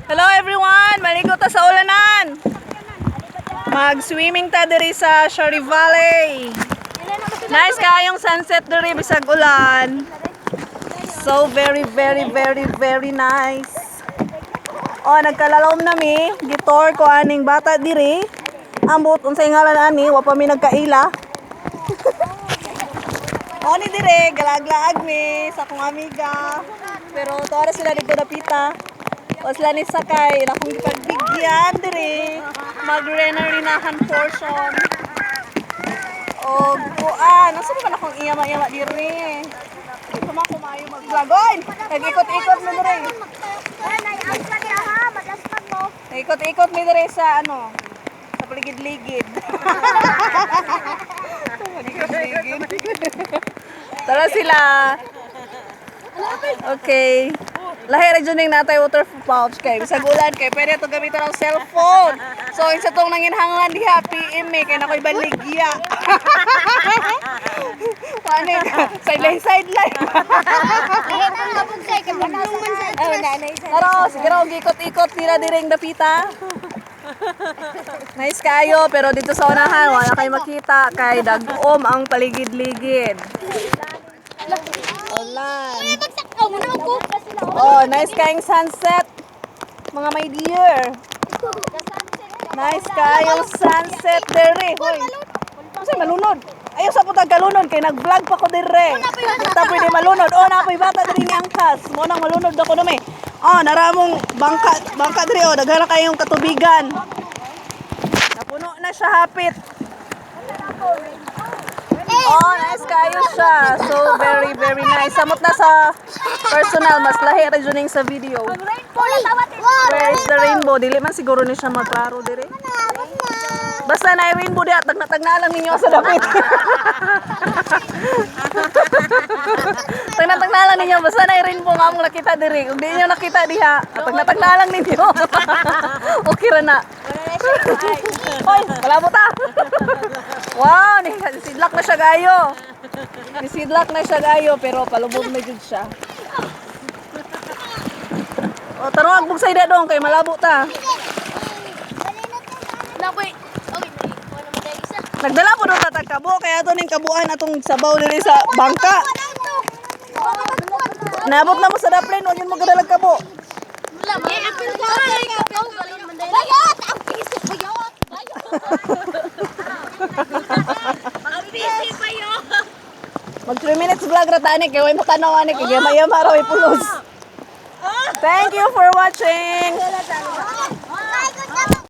Hello everyone! Maligo ta sa ulanan! Mag-swimming ta diri sa Shari Valley. Nice kayong sunset diri bisag ulan. So very, very, very, very nice. Oh, nagkalalom na mi. Gitor ko aning bata diri. Ambot unsay ngalan ani, wa pa mi nagkaila. Oh, ni dire, galaglaag mi sa akong amiga. Pero tuwa na sila dito dapita. O sila ni sakay, ila akong gipagbigyan dire. Magrena-renahan portion. O kuan, nasa ba man akong iyama-iyama dire? Di pa man ko maayo mag-vlog. Oy, nag-ikot-ikot mi dire. Nag-ikot-ikot mi dire sa ano, sa paligid-ligid. Paligid-ligid. Tara sila. Okay. Lahi ra jud ning natay water pouch kay bisag ulan kay pwede to gamiton ang cellphone. So isa tong nanginhanglan diha PM eh, kay nakoy baligya. Wani sideline sideline. Tara, sige raw ikot-ikot nila diring dapita. Nice kayo, pero dito sa unahan wala kayo makita kay dagom ang paligid-ligid. Ulan. Oh, nice kayong sunset. Mga my dear. Nice kayong sunset dere. Hoy. Kasi malunod. Ayaw sa putag kalunod kay nag-vlog pa ko dire. Kita pwede malunod. Oh, napoy bata diri nga angkas. Mo nang malunod ako nami. Oh, naramong bangka bangka diri oh, daghan na kayong katubigan. Napuno na siya hapit. Oh, nice kayo siya. So very, very nice. Samot na sa personal, mas lahi ra jud ning sa video. Where is the rainbow? Dili man siguro ni siya magklaro dire. Basta na rainbow diha, tagna-tagna lang ninyo sa dapit. Tagna-tagna lang ninyo, basta na rainbow nga among nakita diri. Kung di niyo nakita diha, tagna-tagna lang ninyo. Okay ra na. Hoy, wala mo ta. Wow, ni sidlak na siya gayo. Ni sidlak na siya gayo pero palubog na jud siya. O tarong agbugsay da dong kay malabo ta. Nagdala po doon tatag kabo kaya ato ning kabuan atong sabaw diri sa bangka. Naabot na mo sa daplin, wag yun mo gadalag kabo. Bayot! Ang pisi bayot! Bayot! Ang pisi bayot! Mag 3 minutes vlog ra tani kay way mo tanaw ani kay yama-yama ra way pulos. Thank you for watching.